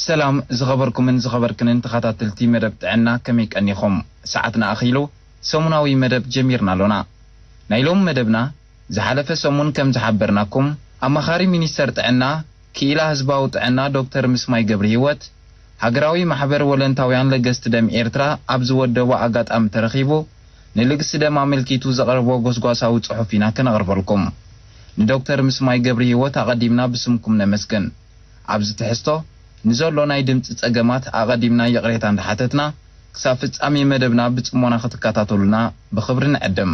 ሰላም ዝኸበርኩምን ዝኸበርክንን ተኸታተልቲ መደብ ጥዕና፣ ከመይ ቀኒኹም? ሰዓትና ኣኺሉ፣ ሰሙናዊ መደብ ጀሚርና ኣሎና። ናይ ሎሚ መደብና፣ ዝሓለፈ ሰሙን ከም ዝሓበርናኩም፣ ኣማኻሪ ሚኒስተር ጥዕና ክኢላ ህዝባዊ ጥዕና ዶክተር ምስማይ ገብረሂወት፣ ሃገራዊ ማሕበር ወለንታውያን ለገስቲ ደም ኤርትራ ኣብ ዝወደቦ ኣጋጣሚ ተረኺቡ፣ ንልግሲ ደም ኣመልኪቱ ዘቕረቦ ጎስጓሳዊ ጽሑፍ ኢና ከነቕርበልኩም። ንዶክተር ምስማይ ገብረሂወት ኣቐዲምና ብስምኩም ነመስግን። ኣብዚ ትሕዝቶ ንዘሎ ናይ ድምጺ ጸገማት ኣቐዲምና ይቕሬታ እንዳሓተትና፣ ክሳብ ፍጻሜ መደብና ብጽሞና ክትከታተሉና ብኽብሪ ንዕድም።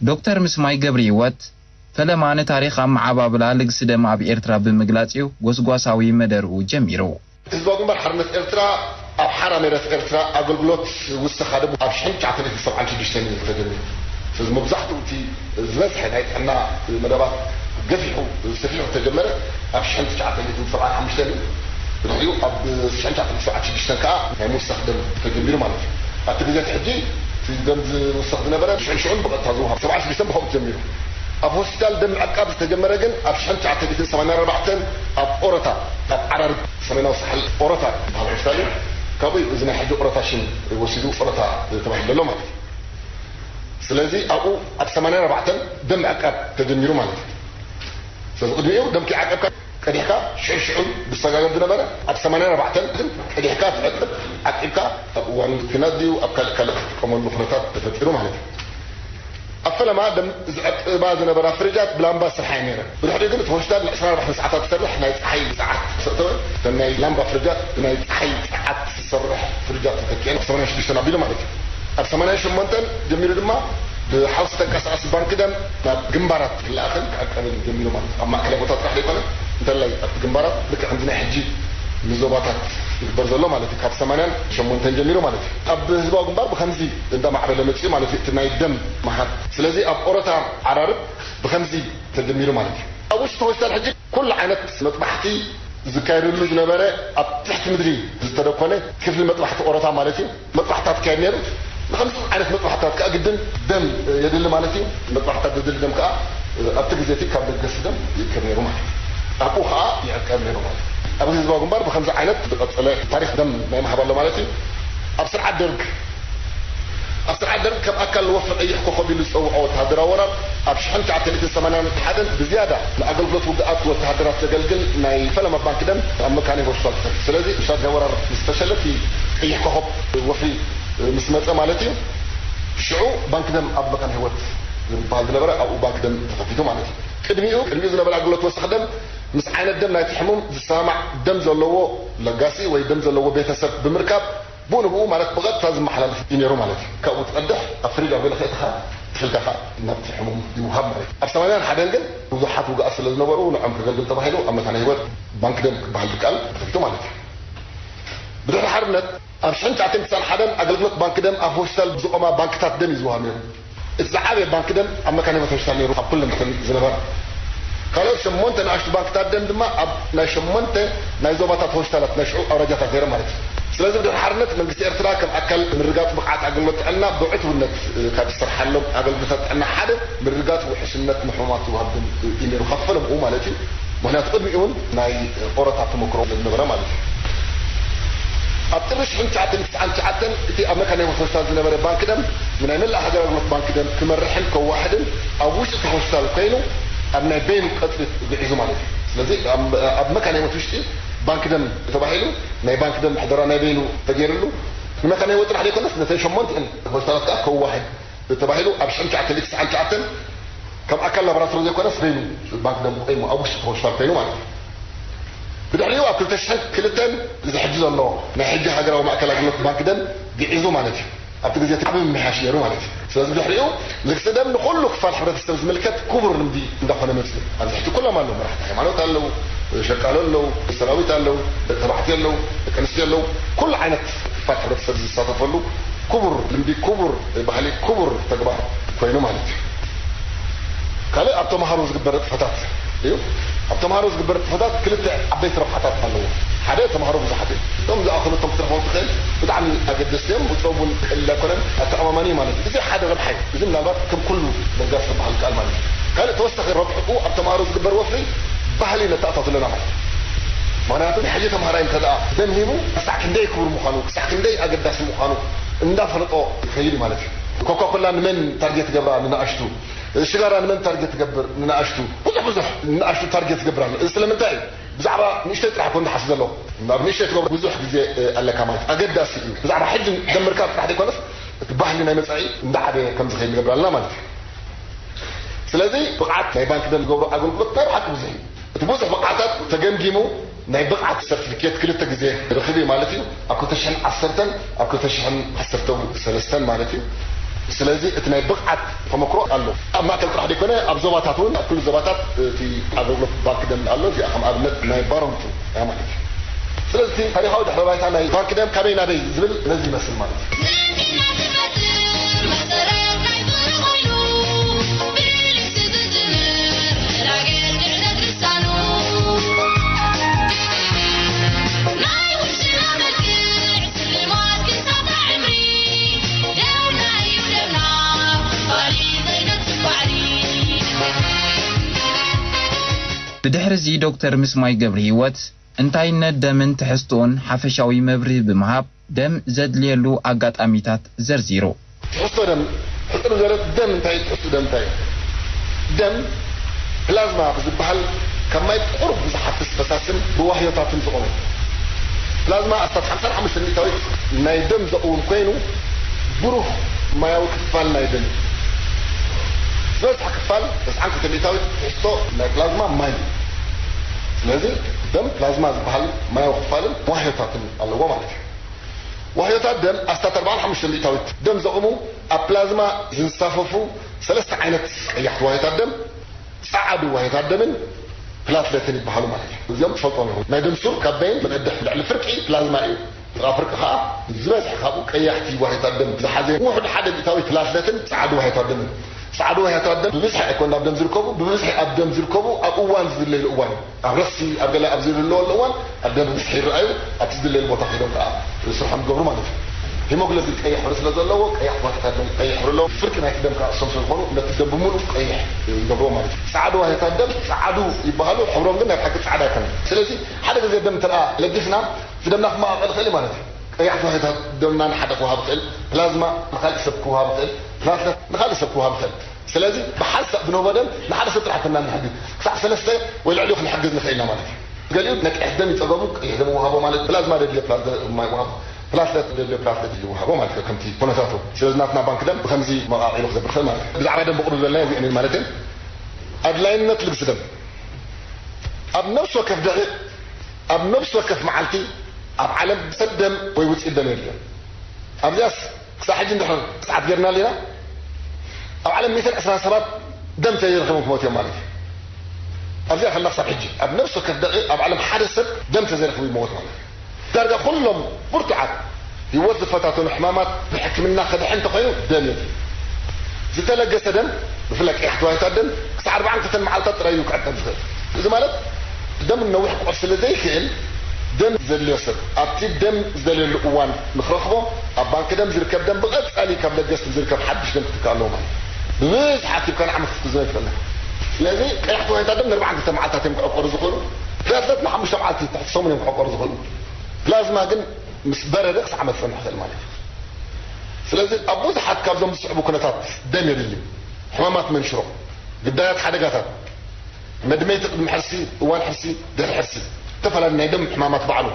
ዶክተር ምስማይ ገብረሂወት ፈለማ ንታሪኽ ኣመዓባብላ ልግሲ ደም ኣብ ኤርትራ ብምግላጽ እዩ ጎስጓሳዊ መደርኡ ጀሚሩ። ህዝባዊ ግንባር ሓርነት ኤርትራ ኣብ ሓራ መሬት ኤርትራ ኣገልግሎት ውሰኻ ደም ኣብ ሽሕን ትሽዓተ ሚእትን ሰብዓን ሽዱሽተን እዩ ተጀሚሩ። ስለዚ መብዛሕትኡ እቲ ዝበዝሐ ናይ ጥዕና መደባት ገፊሑ ሰፊሑ ዝተጀመረ ኣብ ሽሕን ትሽዓተ ሚእትን ሰብዓን ሓሙሽተን እዩ። ብድሕሪኡ ኣብ ሽሕን ትሽዓተ ሚእትን ሰብዓን ሽዱሽተን ከኣ ናይ ምውሳኽ ደም ተጀሚሩ ማለት እዩ። ኣብቲ ግዜ እቲ ሕጂ እቲ ደም ዝውሰኽ ዝነበረ ሽዑን ሽዑን ብቐጥታ ዝወሃብ ሰብዓን ሽዱሽተን ብኸምኡ ተጀሚሩ። ኣብ ሆስፒታል ደም ምዕቃብ ዝተጀመረ ግን ኣብ ሽሕን ትሽዓተ ሚእትን ሰማንያን ኣርባዕተን ኣብ ኦረታ፣ ኣብ ዓራርብ ሰሜናዊ ሳሕል ኦረታ ዝበሃል ሆስፒታል እዩ። ካብኡ እዩ እዚ ናይ ሕጂ ኦረታ ሽም ወሲዱ ኦረታ ተባሂሉ ዘሎ ማለት እዩ። ስለዚ ኣብኡ ኣብ ሰማንያን ኣርባዕተን ደም ምዕቃብ ተጀሚሩ ማለት እዩ። ስለዚ ቅድሚኡ ደም ከይዓቀብካ ቀዲሕካ ሽዑ ሽዑ ዝሰጋገር ዝነበረ ኣብ ሰማንያን ኣርባዕተን ግን ቀዲሕካ ትዕቅብ ዓቂብካ ኣብ እዋን ኲናት ድዩ ኣብ ካልእ ካልእ ክትጥቀመሉ ኩነታት ተፈጢሩ ማለት እዩ። ኣብ ፈለማ ደም ዝዕቅባ ዝነበራ ፍሪጃት ብላምባ ዝሰርሓ እየን ነይረን። ብድሕሪኡ ግን እቲ ሆስፒታል ንዕስራን ኣርባዕተን ሰዓታት ዝሰርሕ ናይ ጸሓይ ጸዓት ምስ ኣተወ፣ እተን ናይ ላምባ ፍሪጃት ብናይ ጸሓይ ጸዓት ዝሰርሕ ፍሪጃት ተተኪኤን ኣብ ሰማንያን ሽዱሽተን ኣቢሉ ማለት እዩ። ኣብ ሰማንያን ሸሞንተን ጀሚሩ ድማ ብሓውሲ ተንቀሳቓሲ ባንኪ ደም ናብ ግንባራት ክለኣኽን ክዕቀብን ጀሚሩ ማለት እዩ። ኣብ ማእከላይ ቦታ ጥራሕ ዘይኮነ፣ እንተላይ ኣብቲ ግንባራት ልክዕ ከምዚ ናይ ሕጂ ንዞባታት ዝግበር ዘሎ ማለት እዩ። ካብ ሰማንያን ሸሞንተን ጀሚሩ ማለት እዩ። ኣብ ህዝባዊ ግንባር ብኸምዚ እንዳማዕበለ መጺኡ ማለት እዩ፣ እቲ ናይ ደም ምሃብ። ስለዚ ኣብ ኦረታ ዓራርብ ብኸምዚ ተጀሚሩ ማለት እዩ። ኣብ ውሽጢ ሆስፒታል ሕጂ ኩሉ ዓይነት መጥባሕቲ ዝካየደሉ ዝነበረ ኣብ ትሕቲ ምድሪ ዝተደኮነ ክፍሊ መጥባሕቲ ኦረታ ማለት እዩ። መጥባሕታት ይካየድ ነይሩ። ንኸምዚ ዓይነት መጥባሕታት ከኣ ግድን ደም የድሊ ማለት እዩ። መጥባሕታት ዘድሊ ደም ከኣ ኣብቲ ግዜ እቲ ካብ ለገስቲ ደም ይእከብ ነይሩ ማለት እዩ። ኣብኡ ከኣ ይዕቀብ ነይሩ ማለት እዩ። ኣብዚ ህዝባዊ ግንባር ብኸምዚ ዓይነት ዝቐጸለ ታሪኽ ደም ናይ ምሃብ ኣሎ ማለት እዩ። ኣብ ስርዓት ደርግ ኣብ ስርዓት ደርግ ከም ኣካል ንወፍሪ ቀይሕ ኮኸብ ኢሉ ዝጸውዖ ወተሃደራዊ ወራር፣ ኣብ ሽሕን ትሽዓተ ሚእትን ሰማንያን ሓደን ብዝያዳ ንኣገልግሎት ውግኣት ወተሃደራት ዘገልግል ናይ ፈለማ ባንክ ደም ኣብ መካነ ሆስፒታል ተኸፊቱ። ስለዚ ሻድሻይ ወራር ምስ ፈሸለ፣ እቲ ቀይሕ ኮኸብ ወፍሪ ምስ መጸ ማለት እዩ፣ ሽዑ ባንክ ደም ኣብ መካነ ህይወት ዝበሃል ዝነበረ ኣብኡ ባንክ ደም ተኸፊቱ ማለት እዩ። ቅድሚኡ ቅድሚኡ ዝነበረ ኣገልግሎት ወሰኽ ደም ምስ ዓይነት ደም ናይቲ ሕሙም ዝሰማማዕ ደም ዘለዎ ለጋሲ ወይ ደም ዘለዎ ቤተሰብ ብምርካብ ብኡ ንብኡ ማለት ብቐጥታ ዝመሓላለፍ እዩ ነይሩ ማለት እዩ። ካብኡ ትቐድሕ ኣብ ፍሪጅ ኣቢሉ ከእትኻ ትሕልካ ኸኣ ናብቲ ሕሙም ይውሃብ ማለት እዩ። ኣብ ሰማንያን ሓደን ግን ብዙሓት ውግኣት ስለ ዝነበሩ ንዖም ከገልግል ተባሂሉ ኣብ መካነ ህይወት ባንክ ደም ክበሃል ዝከኣል ተኸፊቱ ማለት እዩ። ብድሕሪ ሓርነት ኣብ ሽሕን ትሽዓተ ሚእትን ትስዓን ሓደን ኣገልግሎት ባንክ ደም ኣብ ሆስፒታል ብዝቖማ ባንክታት ደም እዩ ዝወሃብ ነይሩ። እቲ ዝዓበየ ባንክ ደም ኣብ መካነ ህይወት ሆስፒታል ነይሩ፣ ኣብ ኩለን እተን ዝነበራ። ካልኦት ሸሞንተ ንኣሽቱ ባንክታት ደም ድማ ኣብ ናይ ሸሞንተ ናይ ዞባታት ሆስፒታላት ናይ ሽዑ ኣውራጃታት ነይረን ማለት እዩ። ስለዚ ብድሕሪ ሓርነት መንግስቲ ኤርትራ ከም ኣካል ምርግጋጽ ብቕዓት ኣገልግሎት ጥዕና ብዕቱብነት ካብ ዝሰርሓሎም ኣገልግሎታት ጥዕና ሓደ ምርግጋጽ ውሕስነት ንሕሙማት ዝወሃብ ደም እዩ ነይሩ፣ ካብ ፈለምኡ ማለት እዩ። ምኽንያቱ ቅድሚኡ እውን ናይ ኦረታ ተመክሮ ስለ ዝነበረ ማለት እዩ። ኣብ ጥሪ ሽሕን ትሽዓተ ሚእትን ትስዓን ትሽዓተን እቲ ኣብ መካነ ህይወት ሆስፒታል ዝነበረ ባንክ ደም ንናይ መላእ ሃገር ኣገልግሎት ባንክ ደም ክመርሕን ከዋሕድን ኣብ ውሽጢ እቲ ሆስፒታል ኮይኑ ኣብ ናይ በይኑ ቀጽሪ ግዒዙ ማለት እዩ። ስለዚ ኣብ፣ ኣብ መካነ ህይወት ውሽጢ ባንክ ደም ተባሂሉ ናይ ባንክ ደም ምሕደራ ናይ በይኑ ተገይርሉ ንመካነ ህይወት ጥራሕ ዘይኮነስ ነተን ሸሞንተን ሆስፒታላት ከኣ ከዋሕድ ተባሂሉ ኣብ ሽሕን ትሽዓተ ሚእትን ትስዓን ትሽዓተን ከም ኣካል ላቦራቶሪ ዘይኮነስ በይኑ ባንክ ደም ቆይሙ ኣብ ውሽጢ እቲ ሆስፒታል ኮይኑ ማለት እዩ። ብድሕሪኡ ኣብ ክልተ ሽሕን ክልተን እዚ ሕጂ ዘሎ ናይ ሕጂ ሃገራዊ ማእከል ኣገልግሎት ባንክ ደም ግዒዙ ማለት እዩ። ኣብቲ ግዜ እቲ ዓቢ ምምሕያሽ ነይሩ ማለት እዩ። ስለዚ ብድሕሪኡ ልግሲ ደም ንኹሉ ክፋል ሕብረተሰብ ዝምልከት ክቡር ልምዲ እንዳኾነ መጺኡ። ኣብዚ ሕጂ ኩሎም ኣለዉ፣ መራሕቲ ሃይማኖት ኣለዉ፣ ሸቃሎ ኣለዉ፣ ሰራዊት ኣለዉ፣ ደቂ ተባዕትዮ ኣለዉ፣ ደቂ ኣንስትዮ ኣለዉ፣ ኩሉ ዓይነት ክፋል ሕብረተሰብ ዝሳተፈሉ ክቡር ልምዲ፣ ክቡር ባህሊ፣ ክቡር ተግባር ኮይኑ ማለት እዩ። ካልእ ኣብ ተምሃሮ ዝግበር ንጥፈታት እዩ። ኣብ ተምሃሮ ዝግበር ንጥፈታት ክልተ ዓበይቲ ረብሓታት ኣለዎ። ሓደ ተምሃሮ ብዙሓት እዮም። እቶም ዝኣኽሉ እቶም ክትረኽቦም ትኽእል ብጣዕሚ ኣገደስቲ እዮም። ውፅኦም እውን ቀሊል ኣይኮነን፣ ኣተኣማማኒ እዩ ማለት እዩ። እዚ ሓደ ረብሓ እዩ። እዚ ምናልባት ከም ኩሉ ለጋስ ዝበሃል ቃል ማለት እዩ። ካልእ ተወሳኺ ረብሕኡ ኣብ ተምሃሮ ዝግበር ወፍሪ ባህሊ ነተኣታቱ ኣለና ማለት እዩ። ምኽንያቱ ናይ ሕጂ ተምሃራይ እንተ ደኣ ደም ሂቡ ክሳዕ ክንደይ ክቡር ምዃኑ፣ ክሳዕ ክንደይ ኣገዳሲ ምዃኑ እንዳፈለጦ ይኸይድ ማለት እዩ። ኮካኮላ ንመን ታርጌት ገብራ? ንንኣሽቱ። ሽጋራ ንመን ታርጌት ትገብር? ንንኣሽቱ። ብዙሕ ብዙሕ ንንኣሽቱ ታርጌት ትገብር ኣሎ። እዚ ስለምንታይ እዩ? ብዛዕባ ንእሽተይ ጥራሕ እኮ እንዳሓስ ዘሎ። ኣብ ንእሽተይ ትገብሮ ብዙሕ ግዜ ኣለካ ማለት ኣገዳሲ እዩ። ብዛዕባ ሕጂ ደምርካ ጥራሕ ዘይኮነስ እቲ ባህሊ ናይ መጻኢ እንዳዓበየ ከም ዝኸይድ ንገብር ኣለና ማለት እዩ። ስለዚ ብቕዓት ናይ ባንክ ደም ዝገብሮ ኣገልግሎት ናይ ብሓቂ ብዙሕ እዩ። እቲ ብዙሕ ብቕዓታት ተገምጊሙ ናይ ብቕዓት ሰርቲፊኬት ክልተ ግዜ ርኽብ እዩ ማለት እዩ። ኣብ ክልተ ሽሕን ዓሰርተን ኣብ ክልተ ሽሕን ዓሰርተ ሰለስተን ማለት እዩ። ስለዚ እቲ ናይ ብቕዓት ተመክሮ ኣሎ። ኣብ ማእከል ጥራሕ ዘይኮነ ኣብ ዞባታት እውን፣ ኣብ ኩሉ ዞባታት እቲ ኣገልግሎት ባንክ ደም ኣሎ። እዚኣ ከም ኣብነት ናይ ባረንቱ እያ ማለት እዩ። ስለዚ እቲ ታሪኻዊ ድሕረ ባይታ ናይ ባንክ ደም ካበይ ናበይ ዝብል ነዚ ይመስል ማለት እዩ። ብድሕሪ እዚ ዶክተር ምስማይ ገብረሂወት እንታይነት ደምን ትሕዝትኡን ሓፈሻዊ መብርሂ ብምሃብ ደም ዘድልየሉ ኣጋጣሚታት ዘርዚሩ። ትሕዝቶ ደም፣ ሕጽር ዝበለት ደም እንታይ እዩ? ትሕዝቶ ደም እንታይ እዩ? ደም ፕላዝማ ብዝበሃል ካብ ማይ ቁሩብ ብዝሓፍስ ፈሳስን ብዋህዮታትን ዝቖመ እዩ። ፕላዝማ ኣስታት ሓምሳን ሓሙሽተን ሚእታዊት ናይ ደም ዘቕውም ኮይኑ ብሩህ ማያዊ ክፋል ናይ ደም እዩ። ዝበዝሐ ክፋል ተስዓን ክልተ ሚእታዊት ትሕዝቶ ናይ ፕላዝማ ማይ እዩ። ስለዚ ደም ፕላዝማ ዝበሃል ማያዊ ክፋልን ዋህዮታትን ኣለዎ ማለት እዩ። ዋህዮታት ደም ኣስታት ኣርባዓን ሓሙሽተን ሚእታዊት ደም ዘቑሙ ኣብ ፕላዝማ ዝንሳፈፉ ሰለስተ ዓይነት ቀያሕቲ ዋህዮታት ደም ጸዓዱ ዋህዮታት ደምን ፕላትለትን ይበሃሉ ማለት እዩ። እዚኦም ትፈልጦም ኢኹም። ናይ ደም ሱር ካብ በይን መቐድሕ ልዕሊ ፍርቂ ፕላዝማ እዩ። ጥቓ ፍርቂ ከኣ ዝበዝሐ ካብኡ ቀያሕቲ ዋህዮታት ደም ዝሓዘ ውሑድ ሓደ ሚእታዊት ፕላትለትን ጸዓዱ ዋህዮታት ደምን። ጸዓዱ ዋህዮታት ደም ብብዝሒ ኣይኮን ኣብ ደም ዝርከቡ፣ ብብዝሒ ኣብ ደም ዝርከቡ ኣብ እዋን ዝድለይሉ እዋን እዩ። ኣብ ረኽሲ፣ ኣብ ገለ ኣብ ዝህልወሉ እዋን ኣብ ደም ብብዝሒ ይረኣዩ፣ ኣብቲ ዝድለየሉ ቦታ ከይዶም ከኣ ስርሖም ይገብሩ ማለት እዩ። ሂሞግሎቢን ቀይሕ ሕብሪ ስለ ዘለዎ ቀያሕ ዋህዮታት ደም ቀይሕ ሕብሪ ኣለዎ። ፍርቂ ናይቲ ደም ከኣ እሶም ስለ ዝኾኑ ነቲ ደም ብምሉእ ቀይሕ ይገብርዎ ማለት እዩ። ጸዓዱ ዋህዮታት ደም ጸዓዱ ይበሃሉ፣ ሕብሮም ግን ናይ ብሓቂ ጸዓዳ ኣይኮነን። ስለዚ ሓደ ግዜ ደም እንተ ደኣ ለጊስና እቲ ደምና ክመቓቐል ይኽእል እዩ ማለት እዩ። ቀያሕቲ ዋህዮታት ደምና ንሓደ ክወሃብ ይኽእል፣ ፕላዝማ ንኻልእ ሰብ ክወሃብ ይኽእል፣ ፕላትለት ንኻልእ ሰብ ክወሃብ ይኽእል። ስለዚ ብሓንሳእ ብነቦ ደም ንሓደ ሰብ ጥራሕ ኣይኮንና ንሕግዝ፣ ክሳዕ ሰለስተ ወይ ልዕሊኡ ክንሕግዝ ንኽእል ኢና ማለት እዩ። ገሊኡ ነቅሕ ደም ይጸገሙ፣ ቀይሕ ደም ይወሃቦ ማለት፣ ፕላዝማ ደድልዮ ፕላዝማ ይወሃቦ፣ ፕላትለት ደድልዮ ፕላትለት ይወሃቦ ማለት እዩ። ከምቲ ኩነታቱ። ስለዚ ናትና ባንክ ደም ብኸምዚ መቓቒሉ ክገብር ይኽእል ማለት እዩ። ብዛዕባ ደም ብቕሩብ ዝበልና እዚአን እየን ማለት እየን። ኣድላይነት ልግሲ ደም ኣብ ነፍሲ ወከፍ ደቂቕ፣ ኣብ ነፍሲ ወከፍ መዓልቲ ኣብ ዓለም ሰብ ደም ወይ ውፅኢት ደም የድልዮ። ኣብዚኣስ ክሳብ ሕጂ እንድሕር ሰዓት ጌርና ኣለና፣ ኣብ ዓለም ሚእትን ዕስራን ሰባት ደም ተይረኸቦም ክሞት እዮም ማለት እዩ። ኣብዚኣ ከላ ክሳብ ሕጂ ኣብ ነፍሲ ወከፍ ደቂቕ ኣብ ዓለም ሓደ ሰብ ደም ተዘይረኽቡ ይመወት ማለት እዩ። ዳርጋ ኩሎም ብርቱዓት ህይወት ዝፈታተኑ ሕማማት ብሕክምና ከድሕን እንተኾይኑ ደም የድልዮ። ዝተለገሰ ደም ብፍላይ ቀያሕቲ ዋህዮታት ደም ክሳዕ ኣርባዓን ክልተን መዓልታት ጥራይ እዩ ክዕቀብ ዝኽእል። እዚ ማለት ደም ነዊሕ ክቆርስ ስለ ዘይክእል ደም ዘድልዮ ሰብ ኣብቲ ደም ዝደልየሉ እዋን ንክረኽቦ ኣብ ባንኪ ደም ዝርከብ ደም ብቐጻሊ ካብ ለገስቲ ዝርከብ ሓድሽ ደም ክትካእ ኣለዎ ማለት እዩ። ብብዝሒ ኣኪብካ ንዓመት ክትዝኖ ይትኽእል። ስለዚ ቀያሕቲ ዋህዮታት ደም ንኣርባዓን ክልተን መዓልታት እዮም ክዕቆሩ ዝኽእሉ። ፕላትለት ንሓሙሽተ መዓልቲ ትሕቲ ሰሙን እዮም ክዕቆሩ ዝኽእሉ። ፕላዝማ ግን ምስ በረደ ክሳዕ ዓመት ክጸንሕ ይኽእል ማለት እዩ። ስለዚ ኣብ ብዙሓት ካብዞም ዝስዕቡ ኩነታት ደም የድሊ። ሕማማት መንሽሮ፣ ግዳያት ሓደጋታት፣ መድመይቲ ቅድሚ ሕርሲ፣ እዋን ሕርሲ፣ ድሕሪ ሕርሲ፣ ዝተፈላለዩ ናይ ደም ሕማማት ባዕሉ፣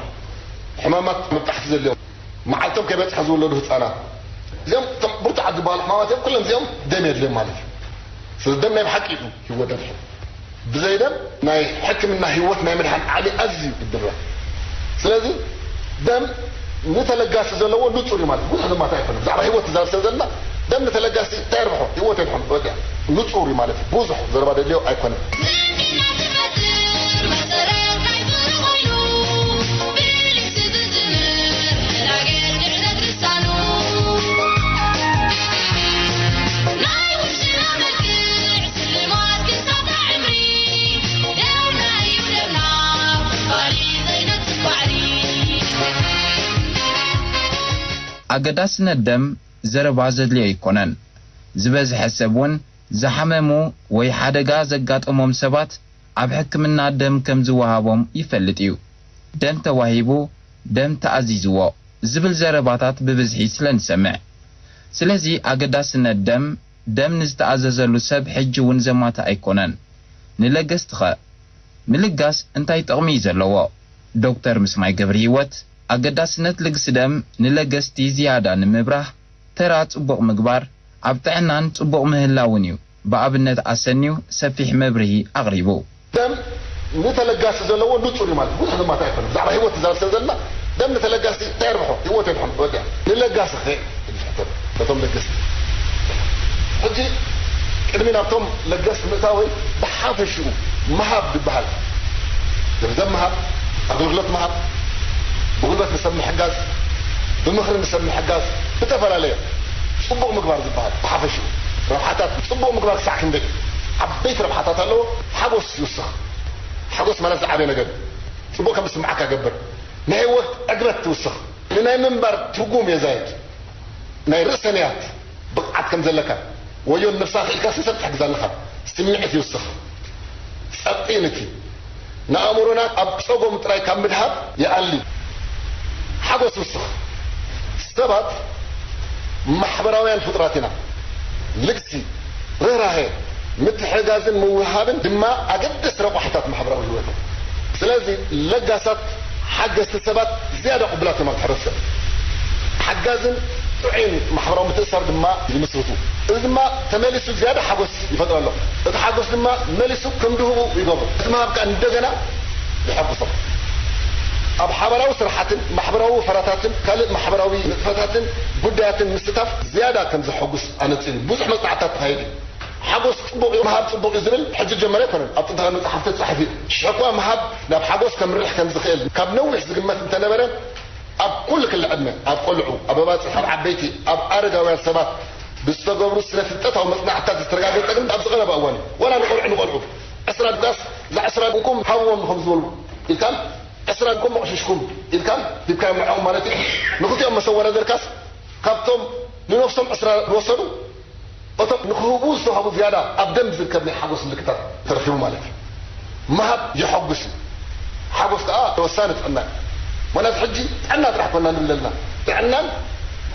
ሕማማት መብጣሕቲ ዘድልዮም፣ መዓልቶም ከይበጽሐ ዝውለዱ ህጻናት፣ እዚኦም እቶም ብርቱዓት ዝበሃሉ ሕማማት እዮም። ኩሎም እዚኦም ደም የድልዮም ማለት እዩ። ስለዚ ደም ናይ ብሓቂ እዩ ይወደድ። ብዘይ ደም ናይ ሕክምና ህይወት ናይ ምድሓን ዓቕሚ ኣዝዩ ይድረ። ስለዚ ደም ንተለጋሲ ዘለዎ ንጹር እዩ ማለት ብዙሕ ዘማታ ኣይኮነን። ብዛዕባ ህይወት ትዛረብ ስለ ዘለና ደም ንተለጋሲ እንታይ ይርብሖ? ህይወት የድሕን። በቃ ንጹር እዩ ማለት እዩ። ብዙሕ ዘረባ ደድልዮ ኣይኮነን። ኣገዳስነት ደም ዘረባ ዘድልዮ ኣይኮነን። ዝበዝሐ ሰብ እውን ዝሓመሙ ወይ ሓደጋ ዘጋጠሞም ሰባት ኣብ ሕክምና ደም ከም ዝወሃቦም ይፈልጥ እዩ። ደም ተዋሂቡ፣ ደም ተኣዚዝዎ ዝብል ዘረባታት ብብዝሒ ስለ ንሰምዕ። ስለዚ ኣገዳስነት ደም፣ ደም ንዝተኣዘዘሉ ሰብ ሕጂ እውን ዘማትእ ኣይኮነን። ንለገስቲኸ? ምልጋስ እንታይ ጥቕሚ እዩ ዘለዎ? ዶክተር ምስማይ ገብረሂወት ኣገዳስነት ልግሲ ደም ንለገስቲ ዝያዳ ንምብራህ፣ ተራ ጽቡቕ ምግባር ኣብ ጥዕናን ጽቡቕ ምህላውን እዩ ብኣብነት ኣሰንዩ ሰፊሕ መብርሂ ኣቕሪቡ። ደም ንተለጋሲ ዘለዎ ንጹር እዩ ማለት ብዙሕ ዘማታ ኣይኮነን። ብዛዕባ ህይወት ትዛረብ ስለ ዘለና ደም ንተለጋሲ እንታይ የርብሖ? ህይወት የድሕን። በቃ ንለጋሲ ከ ዝሕተት ነቶም ለገስቲ። ሕጂ ቅድሚ ናብቶም ለገስቲ ምእታወይ ብሓፈሽኡ ምሃብ ዝበሃል ገንዘብ ምሃብ፣ ኣገልግሎት ምሃብ፣ ብጉልበት ንሰብ ምሕጋዝ፣ ብምኽሪ ንሰብ ምሕጋዝ፣ ብተፈላለየ ጽቡቕ ምግባር ዝበሃል ብሓፈሽኡ ረብሓታት ጽቡቕ ምግባር ክሳዕ ክንደይ ዓበይቲ ረብሓታት ኣለዎ። ሓጎስ ይውስኽ። ሓጎስ ማለት ዝዓበየ ነገር እዩ። ጽቡቕ ከም ዝስምዓካ ይገብር። ናይ ህይወት ዕግበት ትውስኽ። ንናይ ምንባር ትርጉም የዛይድ። ናይ ርእሰ ንያት ብቕዓት ከም ዘለካ ወዮ ንነብስኻ ክኢልካ ስንሰብ ትሕግዝ ኣለኻ። ስምዒት ይውስኽ። ጸቕጢ ይንኪ። ንኣእምሮና ኣብ ጸጎም ጥራይ ካብ ምድሃብ ይኣሊ። ሓጎስ ይውስኽ። ሰባት ማሕበራውያን ፍጡራት ኢና። ልግሲ፣ ርህራሄ፣ ምትሕግጋዝን ምውህሃብን ድማ ኣገደስቲ ረቋሒታት ማሕበራዊ ህይወት እዮም። ስለዚ ለጋሳት ሓገዝቲ ሰባት ዝያዳ ቅቡላት እዮም ኣብቲ ሕብረተሰብ። ሓጋዝን ጥዑይን ማሕበራዊ ምትእስሳር ድማ ይምስርቱ። እዚ ድማ ተመሊሱ ዝያዳ ሓጎስ ይፈጥረሎም። እቲ ሓጎስ ድማ መሊሱ ከም ድህቡ ይገብሮ። እቲ ምሃብ ከኣ እንደገና የሐጉሶም። ኣብ ሓባራዊ ስራሓትን ማሕበራዊ ወፈራታትን ካልእ ማሕበራዊ ንጥፈታትን ጉዳያትን ምስታፍ ዝያዳ ከም ዘሐጉስ ኣነጺሩ። ብዙሕ መጽናዕትታት ተኻይዱ እዩ። ሓጎስ ጽቡቕ እዩ፣ ምሃብ ጽቡቕ እዩ ዝብል ሕጂ ዝጀመረ ኣይኮነን። ኣብ ጥንታውያን መጻሕፍቲ ተጻሒፉ እዩ። ሽሕኳ ምሃብ ናብ ሓጎስ ከምርሕ ከም ዝኽእል ካብ ነዊሕ ዝግመት እንተነበረ፣ ኣብ ኩሉ ክሊ ዕድመ፣ ኣብ ቆልዑ፣ ኣብ ኣባጽሕ፣ ኣብ ዓበይቲ፣ ኣብ ኣረጋውያን ሰባት ብዝተገብሩ ስነ ፍልጠታዊ መጽናዕትታት ዝተረጋገጸ ግን ኣብዚ ቀረባ እዋን እዩ። ዋላ ንቆልዑ ንቆልዑ ዕስራ ድቃስ እዛ ዕስራ ድንኩም ሃብዎም ንኸም ዝበሉ ኢልካን ዕስራ ድንኩም ኣቕሽሽኩም ኢልካን ሂብካዮም ንዕኦም ማለት እዩ። ንኽልቲኦም መሰወረ ዘልካስ ካብቶም ንነፍሶም ዕስራ ዝወሰዱ እቶም ንኽህቡ ዝተዋህቡ ዝያዳ ኣብ ደም ዝርከብ ናይ ሓጎስ ምልክታት ተረኺቡ ማለት እዩ። ምሃብ የሐጉስ እዩ። ሓጎስ ከኣ ተወሳኒ ጥዕና እዩ። ዋላ እዚ ሕጂ ጥዕና ጥራሕ ኮና ንብል ዘለና። ጥዕናን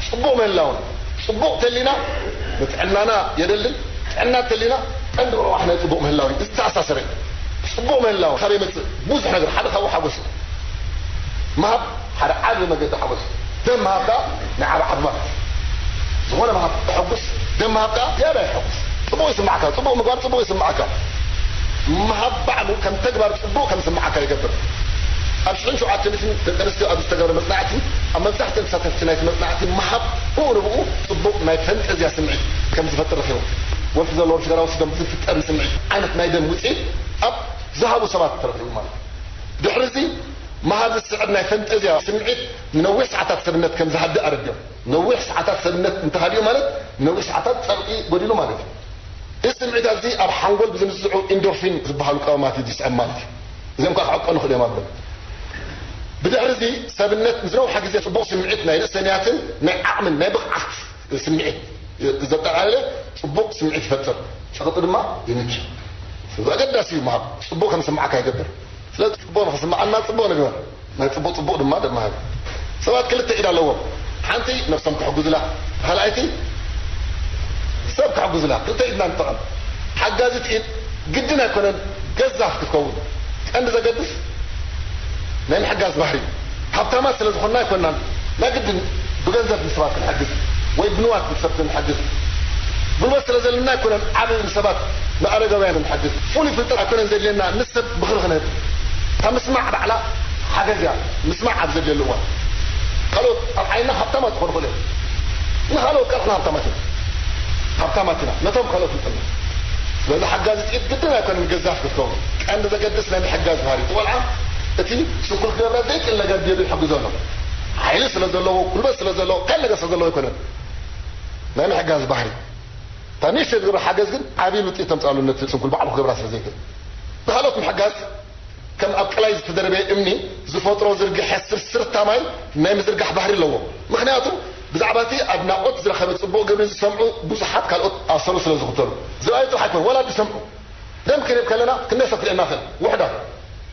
ጽቡቕ ምህላውን። ጽቡቕ ተሊና ንጥዕናና የደልን። ጥዕና ተሊና ቀንዲ ረቋሕ ናይ ጽቡቕ ምህላው እዩ። እዚ ዝተኣሳሰረ እዩ። ጽቡቕ ምህላው ካበይ ይመጽእ? ብዙሕ ነገር ሓደ ካብኡ ሓጎስ እዩ። ምሃብ ሓደ ዓቢ መገዲ ሓጎስ እዩ። ደም ምሃብ ከኣ ናይ ዓቢ ዓቢ ማለት እዩ። ዝኾነ ምሃብ የሐጉስ፣ ደም ምሃብ ከኣ ዝያዳ የሐጉስ። ጽቡቕ ይስምዓካ፣ ጽቡቕ ምግባር ጽቡቕ ይስምዓካ። ምሃብ ባዕሉ ከም ተግባር ጽቡቕ ከም ዝስምዓካ ይገብር። ኣብ ሽሕን ሸውዓተ ሚእትን ደቂ ኣንስትዮ ኣብ ዝተገብረ መጽናዕቲ፣ ኣብ መብዛሕትኦም ተሳተፍቲ ናይቲ መጽናዕቲ ምሃብ ብኡ ንብኡ ጽቡቕ ናይ ፈንጠዝያ ስምዒት ከም ዝፈጥር ረኺቦም። ወልፊ ዘለዎም ሽጋራ ወሲዶም ዝፍጠር ስምዒት ዓይነት ናይ ደም ውጽኢት ኣብ ዝሃቡ ሰባት ተረኺቡ ማለት እዩ። ድሕሪ እዚ ምሃብ ዝስዕብ ናይ ፈንጠዝያ ስምዒት ንነዊሕ ሰዓታት ሰብነት ከም ዝሃድእ ኣረድኦም። ነዊሕ ሰዓታት ሰብነት እንተሃድኡ ማለት ነዊሕ ሰዓታት ጸቕጢ ጎዲሉ ማለት እዩ። እዚ ስምዒታት እዚ ኣብ ሓንጎል ብዝንስዑ ኢንዶርፊን ዝበሃሉ ቀመማት እዩ ዝስዕብ ማለት እዩ። እዚኦም ከዓ ክዕቀኑ ይኽእሉ እዮም ኣብሎም። ብድሕሪ እዚ ሰብነት ንዝነውሓ ግዜ ጽቡቕ ስምዒት ናይ ርእሰ ንያትን ናይ ዓቕምን ናይ ብቕዓት ስምዒት ዘጠቓለለ ጽቡቕ ስምዒት ይፈጥር። ጸቕጢ ድማ ይንኪ። ስለዚ ኣገዳሲ እዩ ምሃብ። ጽቡቕ ከም ዝስምዓካ ይገብር። ስለዚ ጽቡቕ ንኽስምዓና ጽቡቕ ንግበር። ናይ ጽቡቕ ጽቡቕ ድማ ደማሃብ። ሰባት ክልተ ኢድ ኣለዎም። ሓንቲ ነብሶም ክሕግዙላ፣ ካልኣይቲ ሰብ ክሕግዙላ። ክልተ ኢድና ንጠቐም። ሓጋዚት ኢድ ግድን ኣይኮነን ገዛፍ ክትከውን። ቀንዲ ዘገድስ ናይ ምሕጋዝ ባህሪ። ሃብታማት ስለ ዝኾንና ኣይኮንናን ናይ ግድን ብገንዘብ ንሰባት ክንሕግዝ ወይ ብንዋት ንሰብ ክንሕግዝ። ጉልበት ስለ ዘለና ኣይኮነን ዓቢ ንሰባት ንኣረጋውያን ንሓግዝ። ፍሉይ ፍልጠት ኣይኮነን ዘድልየና ንሰብ ምኽሪ ክንህብ። እታ ምስማዕ ባዕላ ሓገዝ እያ። ምስማዕ ኣብ ዘድልየሉ እዋን ካልኦት ኣብ ዓይንና ሃብታማት ዝኾኑ ይኽእሉ እዮም። ንኻልኦት ካልኦትና ሃብታማት ኢና። ሃብታማት ኢና። ነቶም ካልኦት ንጠልብ። ስለዚ ሓጋዚ ጥይት ግድን ኣይኮነን ገዛፍ ክትከውን። ቀንዲ ዘገድስ ናይ ምሕጋዝ ባህሪ። እቲ ቆልዓ እቲ ስንኩል ክገብራ ዘይክእል ነገር ድዩ ይሕግዞ ኣሎ። ሓይሊ ስለ ዘለዎ፣ ጉልበት ስለ ዘለዎ፣ ካልእ ነገር ስለ ዘለዎ ኣይኮነን። ናይ ምሕጋዝ ባህሪ። እታ ንእሽተይ ዝገብራ ሓገዝ ግን ዓብዪ ውፅኢት ተምፅኣሉ ነቲ ስንኩል ባዕሉ ክገብራ ስለ ዘይክእል። ንኻልኦት ምሕጋዝ ከም ኣብ ቀላይ ዝተደርበየ እምኒ ዝፈጥሮ ዝርግሐ ስርስርታ ማይ ናይ ምዝርጋሕ ባህሪ ኣለዎ። ምኽንያቱ ብዛዕባ እቲ ኣድናቖት ዝረኸበ ፅቡቕ ግብሪ ዝሰምዑ ብዙሓት ካልኦት ኣሰሩ ስለ ዝኽተሉ ዝረኣዩ ጥራሕ ኣይኮነ ወላ ዝሰምዑ። ደም ክንህብ ከለና ክንደይ ሰብ ክርእየና ይኽእል? ውሑዳት።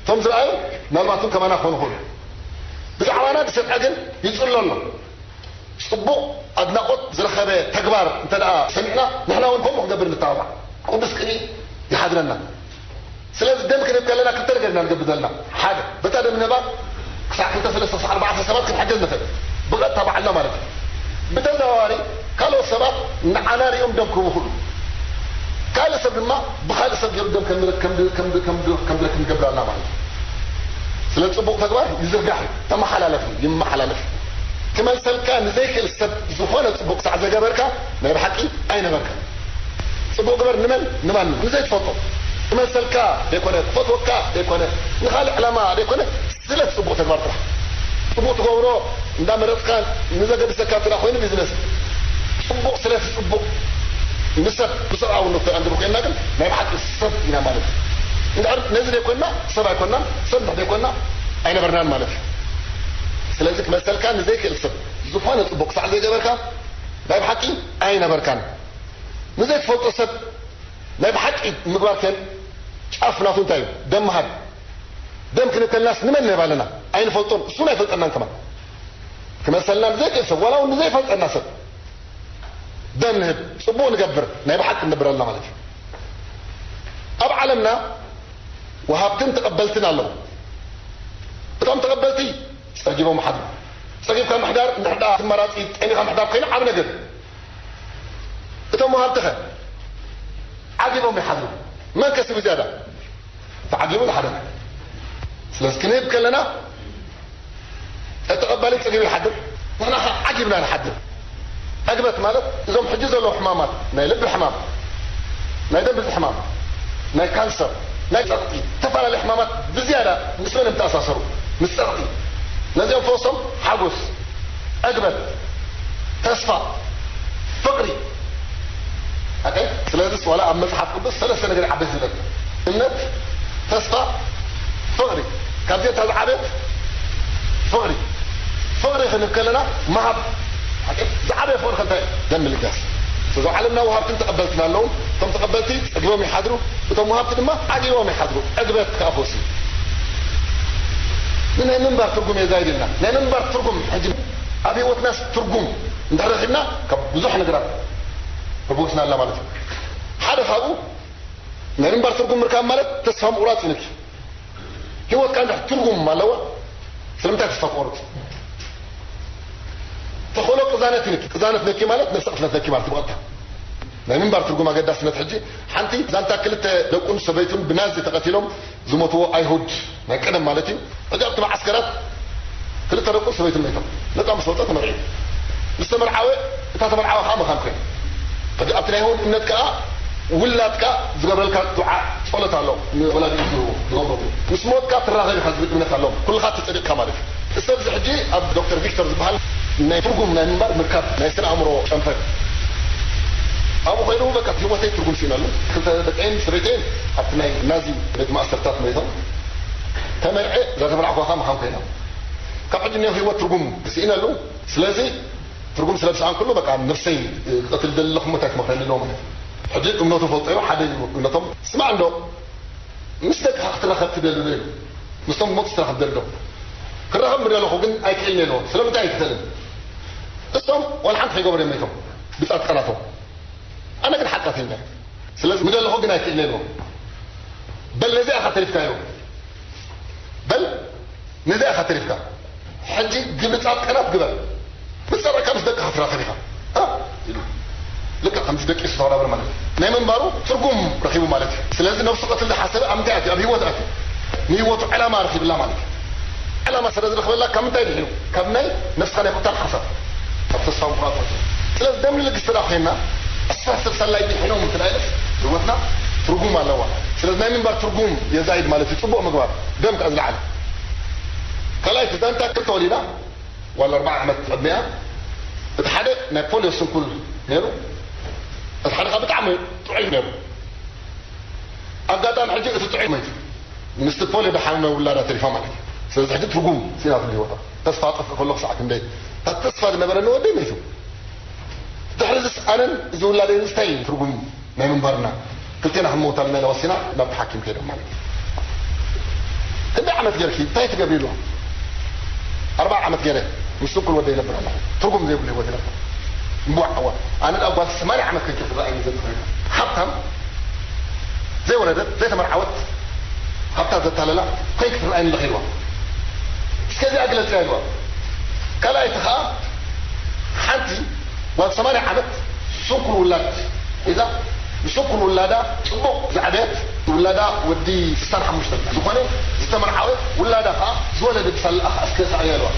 እቶም ዝረኣዩ ምናልባት እውን ከማና ክኾኑ ይኽእሉ። ብዛዕባና ዝሰምዐ ግን ይፅሎ ኣሎ። ጽቡቕ ኣድናቖት ዝረኸበ ተግባር እንተ ደኣ ሰሚዕና፣ ንሕና እውን ከምኡ ክንገብር ንተባባዕ። ቅዱስ ቅንኢ ይሓድረና። ስለዚ ደም ክንህብ ከለና ክልተ ነገር ኢና ንገብር ዘለና። ሓደ፣ በታ ደም ንህባ ክሳዕ ክልተ፣ ሰለስተ፣ ክሳዕ ኣርባዕተ ሰባት ክንሕግዝ ንኽእል። ብቐጥታ ባዕልና ማለት እዩ። ብተዘዋዋሪ ካልኦት ሰባት ንዓና ሪኦም ደም ክህቡ ይኽእሉ። ካልእ ሰብ ድማ ብኻልእ ሰብ ገይሩ ደም ከም ከም ከም ከም ከም ዝረክብ ንገብር ኣለና ማለት እዩ። ስለ ጽቡቕ ተግባር ይዝርጋሕ እዩ፣ ተመሓላለፍ እዩ፣ ይመሓላለፍ እዩ። ክመልሰልካ ንዘይክእል ሰብ ዝኾነ ጽቡቕ ክሳዕ ዘገበርካ ናይ ብሓቂ ኣይነበርካን። ጽቡቕ ግበር ንመን? ንማንም። ንዘይትፈልጦ። ክመልሰልካ ዘይኮነ፣ ክፈትወካ ዘይኮነ፣ ንኻልእ ዕላማ ዘይኮነ፣ ስለ ጽቡቕ ተግባር ጥራሕ። ጽቡቕ ትገብሮ እንዳመረጽካ ንዘገድሰካ እንተ ኮይኑ ቢዝነስ። ጽቡቕ ስለቲ ጽቡቕ ንሰብ ብሰብኣውነት ተቐንድሩ ኮይንና ግን ናይ ብሓቂ ሰብ ኢና ማለት እዩ። እንድሕር ነዚ ዘይኮንና ሰብ ኣይኮንናን፣ ሰብ እንድሕር ዘይኮንና ኣይነበርናን ማለት እዩ። ስለዚ ክመልሰልካ ንዘይክእል ሰብ ዝኾነ ጽቡቕ ክሳዕ ዘይገበርካ ናይ ብሓቂ ኣይነበርካን። ንዘይትፈልጦ ሰብ ናይ ብሓቂ ምግባር ከ ጫፍ ናቱ እንታይ እዩ? ደም ምሃብ። ደም ክንከልናስ ንመን ንህብ ኣለና? ኣይንፈልጦን፣ እሱ እውን ኣይፈልጠናን ከማን። ክመልሰልና ንዘይክእል ሰብ፣ ዋላ እውን ንዘይፈልጠና ሰብ ደም ንህብ፣ ጽቡቕ ንገብር፣ ናይ ብሓቂ ንነብር ኣለና ማለት እዩ። ኣብ ዓለምና ወሃብትን ተቐበልትን ኣለዉ። እቶም ተቐበልቲ ጸጊቦም ይሓድሩ። ጸጊብካ ምሕዳር እንድሕር ደኣ እቲ ኣማራጺ ጠሚኻ ምሕዳር ኮይኑ ዓቢ ነገር እዩ። እቶም ወሃብቲ ኸ? ዓጊቦም ይሓድሩ። መን ከስብ ዝያዳ? ተዓጊቡ ዝሓደረ። ስለዚ ክንህብ ከለና እቲ ተቐባሊ ጸጊቡ ይሓድር፣ ንሕና ኸዓ ዓጊብና ንሓድር። ዕግበት ማለት እዞም ሕጂ ዘለዉ ሕማማት፣ ናይ ልቢ ሕማም፣ ናይ ደም ብዝሒ ሕማም፣ ናይ ካንሰር፣ ናይ ጸቕጢ፣ ዝተፈላለዩ ሕማማት ብዝያዳ ምስ መን እዮም ተኣሳሰሩ? ምስ ጸቕጢ። ነዚኦም ፈወሶም ሓጎስ፣ ዕግበት፣ ተስፋ፣ ፍቕሪ። ኦኬ? ስለዚስ ዋላ ኣብ መጽሓፍ ቅዱስ ሰለስተ ነገር ዓበይቲ ዝብለና፣ እምነት፣ ተስፋ፣ ፍቕሪ። ካብዚኦም እታ ዝዓበየት ፍቕሪ። ፍቕሪ ክንብል ከለና ምሃብ። ኦኬ? ዝዓበየ ፍቕሪ ከ እንታይ እዩ? ደም ምልጋስ። እዞም ዓለምና ወሃብትን ተቐበልትን ኣለዉ። እቶም ተቐበልቲ ጸጊቦም ይሓድሩ፣ እቶም ወሃብቲ ድማ ዓጊቦም ይሓድሩ። ዕግበት ከኣ ፈውሲ። ንናይ ምንባር ትርጉም እየ ዛይድልና። ናይ ምንባር ትርጉም ሕጂ ኣብ ህይወትናስ ትርጉም እንድሕር ረኺብና ካብ ብዙሕ ነገራት ተፈዊስና ኣለና ማለት እዩ። ሓደ ካብኡ ናይ ምንባር ትርጉም ምርካብ ማለት ተስፋ ምቑራጽ እዩ ነኪ። ህይወትካ እንድሕር ትርጉም ኣለዋ፣ ስለምንታይ ተስፋ ትቆርጽ? ተኸእሎ ቅዛነት እዩ ነኪ። ቅዛነት ነኪ ማለት ነፍሲ ቅትለት ነኪ ማለት እዩ ብቐጥታ። ናይ ምንባር ትርጉም ኣገዳስነት ሕጂ ሓንቲ ዛንታ ክልተ ደቁን ሰበይቱን ብናዚ ተቐቲሎም ዝሞትዎ ኣይሁድ ናይ ቀደም ማለት እዩ። ሕጂ ኣብቲ መዓስከራት ክልተ ደቁን ሰበይቱን መይቶም። ነጻ ምስ ወጸ ተመርዒ። ምስ ተመርዓወ እታ ተመርዓወ ከዓ መኻን ኮይና። ሕጂ ኣብቲ ናይ ኣይሁድ እምነት ከዓ ውላድካ ዝገብረልካ ዱዓ ጸሎት ኣሎ። ንወላዲቱ ዝገብረሉ። ምስ ሞትካ ትራኸብ ኢኻ ዝብል እምነት ኣለዎም። ኩልኻ ተጸዲቕካ ማለት እዩ። እዚ ሰብ እዚ ሕጂ ኣብ ዶክተር ቪክተር ዝበሃል ናይ ትርጉም ናይ ምንባር ምርካብ ናይ ስነ ኣእምሮ ጨንፈር ኣብኡ ኮይኑ በቃ ህይወተይ ትርጉም ስኢነሉ። ክልተ ደቀይን ሰበይተይን ኣብቲ ናይ ናዚ ቤት ማእሰርታት መይቶም። ተመርዐ እዛ ተመርዓኹ ከዓ መኻን ኮይና ካብ ሕጂ እኒኦ ህይወት ትርጉም ስኢነሉ። ስለዚ ትርጉም ስለ ዝሰኣንኩሉ በቃ ነብሰይ ክቐትል ደሊ ኣለኹ እሞ እንታይ ትመኽረኒ ኣለዎ ማለት እዩ። ሕጂ እምነቱ ፈልጦ እዩ ሓደ እዩ እምነቶም ስማዕ እንዶ ምስ ደቅኻ ክትራኸብ ትደሊ ዶ ኢሉ። ምስቶም ሞት ክትራኸብ ደሊ ዶ? ክራኸብ ምደለኹ ግን ኣይክእልን ኢልዎ። ስለምንታይ ኣይክኽእልን? እሶም ዋላ ሓንቲ ከይገበሩ እዮም መይቶም ብጻድቃናቶም። ኣነ ግን ሓጢኣተኛ እየ። ስለዚ ምደለኹ ግን ኣይክእልን ኢልዎ። በል ነዚኣ ኢኻ ተሪፍካ ኢልዎ። በል ነዚኣ ኢኻ ተሪፍካ። ሕጂ ግብሪ ጻድቃናት ግበር። ምስ ጸረካ ምስ ደቅኻ ትራኸብ ኢኻ። እ? ኢሉ። ልክዕ ከምዚ ደቂሱ ተወዳብር ማለት እዩ። ናይ ምንባሩ ትርጉም ረኺቡ ማለት እዩ። ስለዚ ነብሱ ቀትል ዝሓሰበ ኣብ ምንታይ ኣትዩ? ኣብ ህይወት ኣትዩ። ንህይወቱ ዕላማ ረኺብላ ማለት እዩ። ዕላማ ስለ ዝረኽበላ ካብ ምንታይ ድሒኑ? ካብ ናይ ነብስኻ ናይ ምቕታል ሓሳብ፣ ካብ ተስፋ ምቑራጽ ወጺኡ። ስለዚ ደም ንልግስ እንተ ደኣ ኮይንና፣ ኣስተሳሰብ ሳላይ ድሒኖም እንተ ደኣ ኢለስ ህይወትና ትርጉም ኣለዋ። ስለዚ ናይ ምንባር ትርጉም የዛይድ ማለት እዩ። ጽቡቕ ምግባር፣ ደም ከኣ ዝለዓለ። ካልኣይቲ ዛንታ ክልተ ወሊዳ ዋላ ኣርባዓ ዓመት ዕድሚኣ፣ እቲ ሓደ ናይ ፖልዮ ስንኩል ነይሩ፣ እቲ ሓደ ከዓ ብጣዕሚ ጥዑይ ነይሩ። ኣጋጣሚ ሕጂ እቲ ጥዑይ መይቱ፣ ምስቲ ፖልዮ ድሓመመ ውላዳ ተሪፋ ማለት እዩ። ስለዚ ሕጂ ትርጉም ስኢናትሉ ህይወታ። ተስፋ ኣጥፍእ ከሎ ክሳዕ ክንደይ፣ እታ ተስፋ ዝነበረኒ ወደይ መይቱ። ድሕሪ ዝስ ኣነን እዚ ውላደይ እንታይ እዩ ትርጉም ናይ ምንባርና? ክልቴና ክንመውት ኣለና ኢለ ወሲና ናብቲ ሓኪም ከይዶም ማለት እዩ። ክንደይ ዓመት ጌርኪ? እንታይ ትገብሪ ኢልዋ? ኣርባዓ ዓመት ጌረ ምስ ስንኩል ወደይ ይነብር ኣለኹ። ትርጉም ዘይብሉ ህይወት ይነብር። እምቡዕ ዓዋ። ኣነ ደኣ ጓል ሰማንያ ዓመት ኮይንኪ ትረኣይኒ ዘለኺ ኮይና። ሃብታም፣ ዘይወለደት፣ ዘይተመርዓወት፣ ሃብታ ዘታለላ ኮይንኪ ትረኣይኒ ኣለኺ ኢልዋ። እስከ እዚኣ ግለጽያ ኢልዋ። ካልኣይቲ ኸኣ ሓንቲ ጓል ሰማንያ ዓመት ስንኩል ውላድ ሒዛ፣ ንስንኩል ውላዳ ጽቡቕ ዘዕበየት፣ ውላዳ ወዲ ስሳን ሓሙሽተን ዝኾነ ዝተመርዓወ፣ ውላዳ ኸኣ ዝወለደ ብሳላ ኸኣ እስከ ኸኣ ኢልዋ።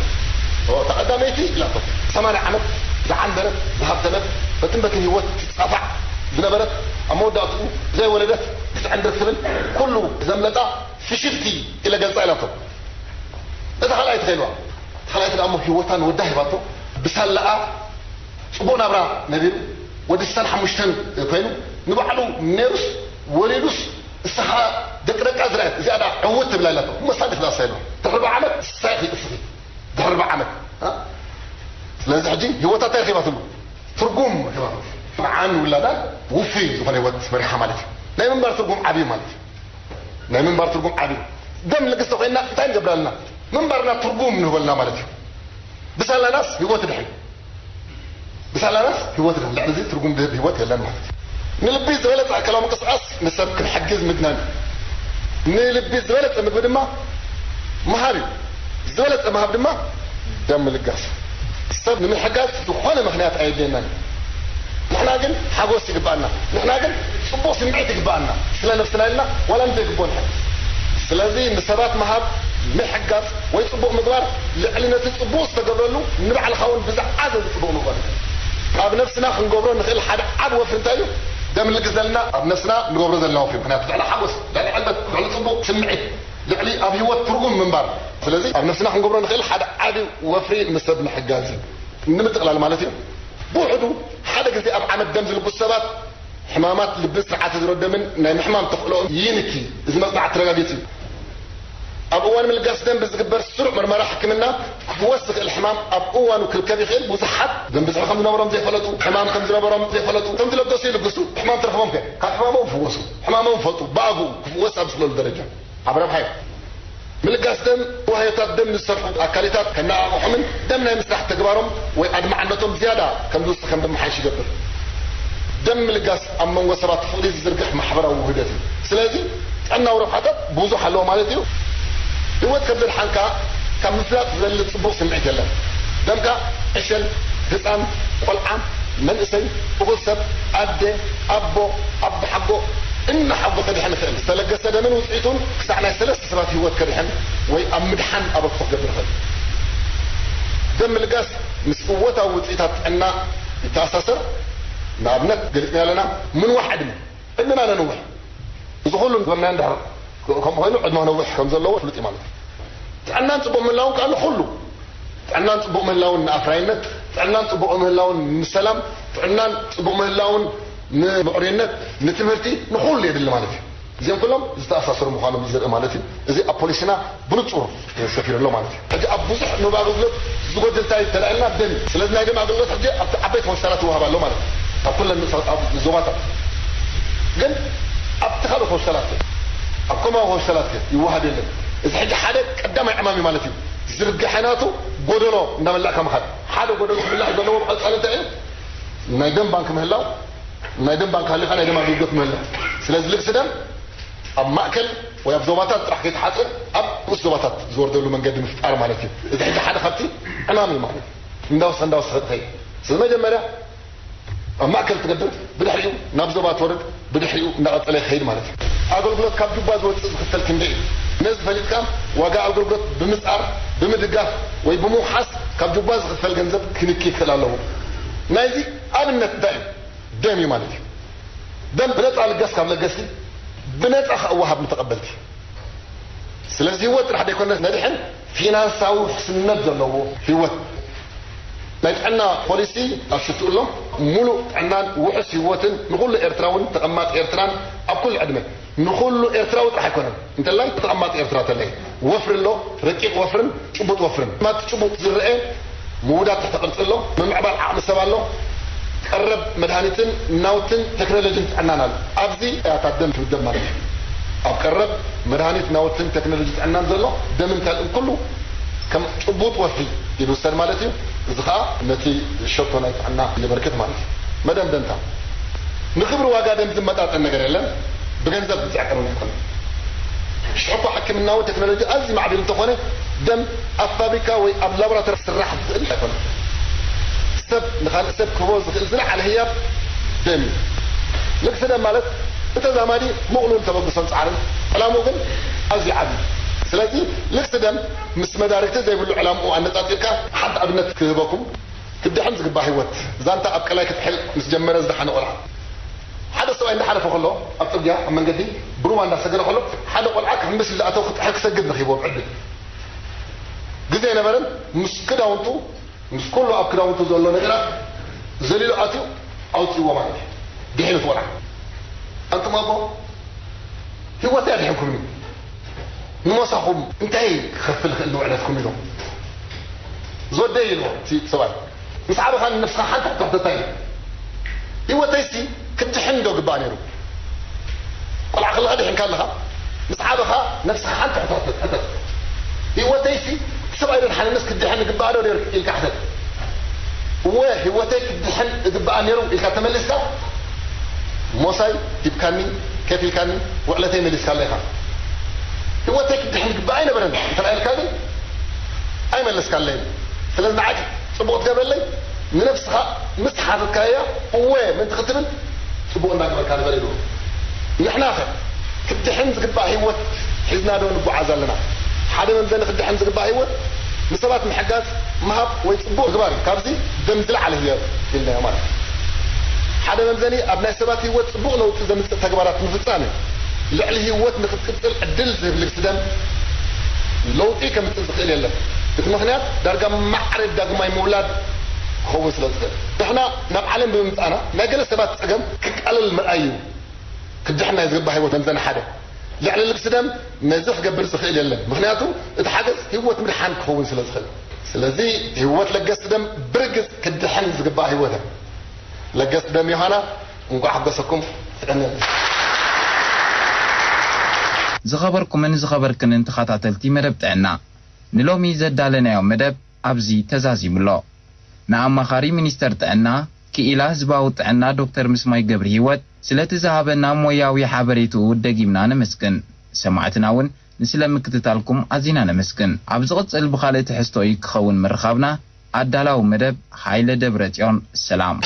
ኦ፣ እታ ቀዳመይቲ ኢላቶ፣ ሰማንያ ዓመት ዝዓንደረት፣ ዝሃብተመት፣ በትን በትን ህይወት ትጻፋዕ ዝነበረት፣ ኣብ መወዳእትኡ ዘይወለደት፣ ክትዕንድር ትብል፣ ኩሉ ዘምለጣ ፍሽልቲ ኢለ ገልጻ ኢላቶ። እታ ካልኣይቲ ከ ኢልዋ። እታ ካልኣይቲ ደኣ እሞ ህይወታ ንወዳ ሂባቶ፣ ብሳላኣ ጽቡቕ ናብራ ነቢሩ፣ ወዲ ስሳን ሓሙሽተን ኮይኑ፣ ንባዕሉ ነይሩስ ወሊዱስ፣ እሳ ኸኣ ደቂ ደቃ ዝረኣየት፣ እዚኣ ደኣ ዕውት ትብላ ኢላቶ። እሞ ሳንዲት ደኣ እሳ ኢልዋ። ድሕሪ ኣርብዓ ዓመት እሳ ኢኺ እስኺ። ድሕሪ ኣርብዓ ዓመት፣ እ? ስለዚ ሕጂ ህይወታ እንታይ ረኺባትሉ? ትርጉም ረኺባትሉ። መርዓን ውላዳን ውፉይ ዝኾነ ህይወት መሪሓ ማለት እዩ። ናይ ምንባር ትርጉም ዓብዩ ማለት እዩ። ናይ ምንባር ትርጉም ዓብዩ። ደም ልግስቲ ኮይንና እንታይ ንገብር ኣለና? ምንባርና ትርጉም ንህበልና ማለት እዩ። ብሳላናስ ህይወት ድሕን። ብሳላናስ ህይወት ድሕን። ልዕሊ እዚ ትርጉም ዝህብ ህይወት የለን ማለት እዩ። ንልቢ ዝበለጸ ኣካላዊ ምንቅስቃስ ንሰብ ክንሕግዝ ምድናን እዩ። ንልቢ ዝበለጸ ምግቢ ድማ ምሃብ እዩ። ዝበለጸ ምሃብ ድማ ደም ምልጋስ እዩ። ሰብ ንምሕጋዝ ዝኾነ ምኽንያት ኣየድልየናን እዩ። ንሕና ግን ሓጎስ ይግብኣና። ንሕና ግን ጽቡቕ ስምዒት ይግብኣና። ስለ ነብስና ኢልና ዋላ ንዘይግብኦ ንሕግዝ። ስለዚ ንሰባት ምሃብ፣ ምሕጋዝ ወይ ጽቡቕ ምግባር ልዕሊ ነቲ ጽቡቕ ዝተገብረሉ ንባዕልኻ እውን ብዝዓዘዘ ጽቡቕ ምግባር እዩ። ኣብ ነብስና ክንገብሮ ንኽእል ሓደ ዓቢ ወፍሪ እንታይ እዩ? ደም ንልግስ ዘለና ኣብ ነብስና ንገብሮ ዘለና ወፍሪ። ምኽንያቱ ልዕሊ ሓጎስ፣ ልዕሊ ዕግበት፣ ልዕሊ ጽቡቕ ስምዒት፣ ልዕሊ ኣብ ህይወት ትርጉም ምንባር። ስለዚ ኣብ ነብስና ክንገብሮ ንኽእል ሓደ ዓቢ ወፍሪ ንሰብ ምሕጋዝ እዩ። ንምጥቕላል ማለት እዩ። ብውሕዱ ሓደ ግዜ ኣብ ዓመት ደም ዝልግሱ ሰባት ሕማማት ልብን ስርዓተ ዝሮ ደምን ናይ ምሕማም ተኽእሎኦም ይንኪ። እዚ መጽናዕቲ ተረጋጊጹ እዩ። ኣብ እዋን ምልጋስ ደም ብዝግበር ስሩዕ መርመራ ሕክምና ክፍወስ ዝኽእል ሕማም ኣብ እዋኑ ክርከብ ይኽእል። ብዙሓት ደም ብዝሒ ከም ዝነበሮም ዘይፈለጡ፣ ሕማም ከም ዝነበሮም ዘይፈለጡ፣ ከም ዝለገሱ ይልግሱ። ሕማም ተረኽቦም ከ? ካብ ሕማሞም ይፍወሱ። ሕማሞም ይፈልጡ። ብኣግኡ ክፍወስ ኣብ ዝኽእለሉ ደረጃ። ኣብ ረብሓ እዩ። ምልጋስ ደም ዋህዮታት ደም ንዝሰርሑ ኣካሊታት ከነቓቕሖምን ደም ናይ ምስራሕ ተግባሮም ወይ ኣድማዕነቶም ዝያዳ ከም ዝውስኽ ከም ዘመሓይሽ ይገብር። ደም ምልጋስ ኣብ መንጎ ሰባት ፍቕሪ ዝዝርግሕ ማሕበራዊ ውህደት እዩ። ስለዚ ጥዕናዊ ረብሓታት ብዙሕ ኣለዎ ማለት እዩ። ህይወት ከም ዘድሓንካ ካብ ምፍላጥ ዝበልጽ ጽቡቕ ስምዒት የለን። ደምካ ዕሸል፣ ህጻን፣ ቆልዓ፣ መንእሰይ፣ እኹል ሰብ፣ ኣደ፣ ኣቦ፣ ኣቦሓጎ እናሓጎ ከድሕን ይኽእል። ዝተለገሰ ደምን ውጽኢቱን ክሳዕ ናይ ሰለስተ ሰባት ህይወት ከድሕን ወይ ኣብ ምድሓን ኣበርክቶ ክገብር ይኽእል። ደም ምልጋስ ምስ እወታዊ ውጽኢታት ጥዕና ይተኣሳሰር። ንኣብነት ገሊጽና ኣለና፣ ምንዋሕ ዕድመ። ዕድመና ነንውሕ። እዚ ኩሉ ዝበልናዮ እንድሕር ከምኡ ኮይኑ ዕድመ ነዊሕ ከም ዘለዎ ፍሉጥ እዩ ማለት እዩ። ጥዕናን ጽቡቕ ምህላውን ከኣ ንኹሉ፣ ጥዕናን ጽቡቕ ምህላውን ንኣፍራይነት፣ ጥዕናን ጽቡቕ ምህላውን ንሰላም፣ ጥዕናን ጽቡቕ ምህላውን ንምዕሩይነት፣ ንትምህርቲ፣ ንኹሉ የድሊ ማለት እዩ። እዚኦም ኩሎም ዝተኣሳሰሩ ምዃኖም እዩ ዘርኢ ማለት እዩ። እዚ ኣብ ፖሊሲና ብንጹር ሰፊሩ ኣሎ ማለት እዩ። ሕጂ ኣብ ብዙሕ ንህብ ኣገልግሎት ዝጎድል እንታይ ተላዒልና? ደም እዩ። ስለዚ ናይ ደም ኣገልግሎት ሕጂ ኣብቲ ዓበይቲ ሆስፒታላት ይወሃብ ኣሎ ማለት እዩ። ኣብ ኩለን ንኡሳት ኣብ ዞባታት። ግን ኣብቲ ካልኦት ሆስፒታላት ከ? ኣብ ኮማዊ ሆስፒታላት ከ ይወሃብ የለን። እዚ ሕጂ ሓደ ቀዳማይ ዕማም እዩ ማለት እዩ። ዝርግሐ ናቱ ጎደሎ እንዳመላእካ ምኻድ። ሓደ ጎደሎ ክምላእ ዘለዎ ብቐጻሊ እንታይ እዩ? ናይ ደም ባንክ ምህላው፣ ናይ ደም ባንክ ሃሊኻ ናይ ደም ኣገልግሎት ምህላው። ስለዚ ልግሲ ደም ኣብ ማእከል ወይ ኣብ ዞባታት ጥራሕ ከይተሓጽር ኣብ ንኡስ ዞባታት ዝወርደሉ መንገዲ ምፍጣር ማለት እዩ። እዚ ሕጂ ሓደ ካብቲ ዕማም እዩ ማለት እዩ። እንዳወሰ እንዳወሰኸ ትኸይድ። ስለዚ መጀመርያ ኣብ ማእከል ትገብር፣ ብድሕሪኡ ናብ ዞባ ትወርድ፣ ብድሕሪኡ እናቐጸለ ይኸይድ ማለት እዩ። ኣገልግሎት ካብ ጁባ ዝወጽእ ዝኽፈል ክንደይ እዩ? ነዚ ፈሊጥካ ዋጋ ኣገልግሎት ብምጽኣር፣ ብምድጋፍ ወይ ብምውሓስ ካብ ጁባ ዝኽፈል ገንዘብ ክንኪ ይኽእል ኣለዎ። ናይዚ ኣብነት እንታይ እዩ? ደም እዩ ማለት እዩ። ደም ብነጻ ልገስ ካብ ለገስቲ ብነጻ ክወሃብ ንተቐበልቲ። ስለዚ ህይወት ጥራሕ ዘይኮነ ነድሕን ፊናንሳዊ ውሕስነት ዘለዎ ህይወት ናይ ጥዕና ፖሊሲ ኣብ ሽትኡ ኣሎ። ሙሉእ ጥዕናን ውሑስ ህይወትን ንኹሉ ኤርትራውን ተቐማጢ ኤርትራን ኣብ ኩሉ ዕድመ ንኹሉ ኤርትራዊ ጥራሕ ኣይኮነን። እንተላይ ተቐማጢ ኤርትራ ተለይ ወፍሪ ኣሎ፣ ረቂቕ ወፍርን ጭቡጥ ወፍርን። ማቲ ጭቡጥ ዝረአ ምውዳድ ትሕተ ቅርጺ ኣሎ፣ ምምዕባል ዓቕሚ ሰብ ኣሎ፣ ቀረብ መድሃኒትን ናውትን ቴክኖሎጂን ጥዕናን ኣሎ። ኣብዚ እያ እታ ደም ትውደብ ማለት እዩ። ኣብ ቀረብ መድሃኒት ናውትን ቴክኖሎጂ ጥዕናን ዘሎ ደምን ካልእን ኩሉ ከም ጭቡጥ ወፍሪ ይውሰድ ማለት እዩ። እዚ ኸኣ ነቲ ሸቶ ናይ ጥዕና የበርክት ማለት እዩ። መደምደምታ፣ ንክብሪ ዋጋ ደም ዝመጣጠን ነገር የለን። ብገንዘብ ዝዕቀር እውን ኣይኮነን። ሽሕ እኳ ሕክምናዊ ቴክኖሎጂ ኣዝዩ ማዕቢሉ እንተኾነ፣ ደም ኣብ ፋብሪካ ወይ ኣብ ላቦራቶሪ ክስራሕ ዝኽእል ኣይኮነን። ሰብ ንኻልእ ሰብ ክህቦ ዝኽእል ዝለዓለ ህያብ ደም እዩ። ልግሲ ደም ማለት ብተዛማዲ ምቕሉል ተበግሶን ጻዕርን፣ ዕላምኡ ግን ኣዝዩ ዓቢ እዩ። ስለዚ ልግሲ ደም ምስ መዳርግቲ ዘይብሉ ዕላምኡ ኣነጻጺርካ ሓንቲ ኣብነት ክህበኩም። ክድሕን ዝግባእ ህይወት። ዛንታ ኣብ ቀላይ ክትሕል ምስ ጀመረ ዝደሓነ ቆልዓ። ሓደ ሰብኣይ እንዳሓለፈ ከሎ ኣብ ጽርግያ ኣብ መንገዲ ብሩባ እንዳሰገረ ከሎ ሓደ ቆልዓ ክሕምስ ኢሉ ዝኣተወ ክጥሕል ክሰግድ ረኺብዎ ብዕድል። ግዜ ነበረን ምስ ክዳውንቱ ምስ ኩሉ ኣብ ክዳውንቱ ዘሎ ነገራት ዘሊሉ ኣትዩ ኣውጽእዎ ማለት እዩ። ድሒኑ እቲ ቆልዓ። ኣንቱም ኣቦ ህይወተይ ኣድሒንኩምኒ። ንሞሳኹም እንታይ ክኸፍል እኽእል ንውዕለትኩም ኢሉ። ዝወደይ ኢልዎ እቲ ሰብኣይ። ምስ ዓበኻ ንነብስኻ ሓንቲ ሕቶ ክሕተካ ኢሉ። ህይወተይሲ ክድሕን ዶ ግባእ ነይሩ? ቆልዓ ከለኻ ድሒንካ ኣለኻ። ምስ ዓበኻ ነብስኻ ሓንቲ ሕቶ ሕተት። ህይወተይሲ እቲ ሰብኣይ ዶ ድሓነንስ ክድሕን ግባእ ዶ ነይሩ ኢልካ ሕተት። እወ ህይወተይ ክድሕን እግባኣ ነይሩ ኢልካ ተመሊስካ፣ ሞሳይ ሂብካኒ፣ ከፊልካኒ፣ ውዕለተይ መሊስካለይ ኢኻ። ህይወተይ ክድሕን ግባኣ ኣይነበረን እንተ ኢልካ ግን ኣይመለስካለይን። ስለዚ ንዓይ ጽቡቕ ትገብረለይ፣ ንነብስኻ ምስ ሓተትካያ እወ ምእንቲ ክትብል ጽቡቕ እንዳገበርካ ንበር ኢሉ። ንሕናኸ ክድሕን ዝግባእ ህይወት ሒዝና ዶ ንጓዓዝ ኣለና? ሓደ መምዘኒ ክድሕን ዝግባእ ህይወት ንሰባት ምሕጋዝ፣ ምሃብ ወይ ጽቡቕ ምግባር እዩ። ካብዚ ደም ዝለዓለ ህያብ ኢልናዮ ማለት እዩ። ሓደ መምዘኒ ኣብ ናይ ሰባት ህይወት ጽቡቕ ለውጢ ዘምጽእ ተግባራት ምፍጻም እዩ። ልዕሊ ህይወት ንኽትቅጽል ዕድል ዝህብ ልግሲ ደም ለውጢ ከምጽእ ዝኽእል የለን። እቲ ምኽንያት ዳርጋ ማዕረ ዳግማይ ምውላድ ክኸውን ስለ ዝኽእል። ንሕና ናብ ዓለም ብምምጻእና ናይ ገለ ሰባት ጸገም ክቃለል ምርኣይ እዩ። ክድሕን ናይ ዝግባእ ህይወት መምዘኒ ሓደ። ልዕሊ ልግሲ ደም ነዚ ክገብር ዝኽእል የለን። ምኽንያቱ እቲ ሓገዝ ህይወት ምድሓን ክኸውን ስለ ዝኽእል። ስለዚ ህይወት ለገስቲ ደም ብርግጽ ክድሕን ዝግባእ ህይወት እያ። ለገስቲ ደም ዮሃና እንኳዕ ሓጎሰኩም። ትዕነኒ። ዝኸበርኩምን ዝኸበርክንን ተኸታተልቲ መደብ ጥዕና፣ ንሎሚ ዘዳለናዮ መደብ ኣብዚ ተዛዚሙ ኣሎ። ንኣማኻሪ ሚኒስተር ጥዕና ክኢላ ህዝባዊ ጥዕና ዶክተር ምስማይ ገብረሂወት ስለቲ ዝሃበና ሞያዊ ሓበሬትኡ ደጊምና ነመስግን። ሰማዕትና እውን ንስለ ምክትታልኩም ኣዚና ነመስግን። ኣብ ዝቕጽል ብኻልእ ትሕዝቶ እዩ ክኸውን ምርኻብና። ኣዳላዊ መደብ ሃይለ ደብረጽዮን። ሰላም።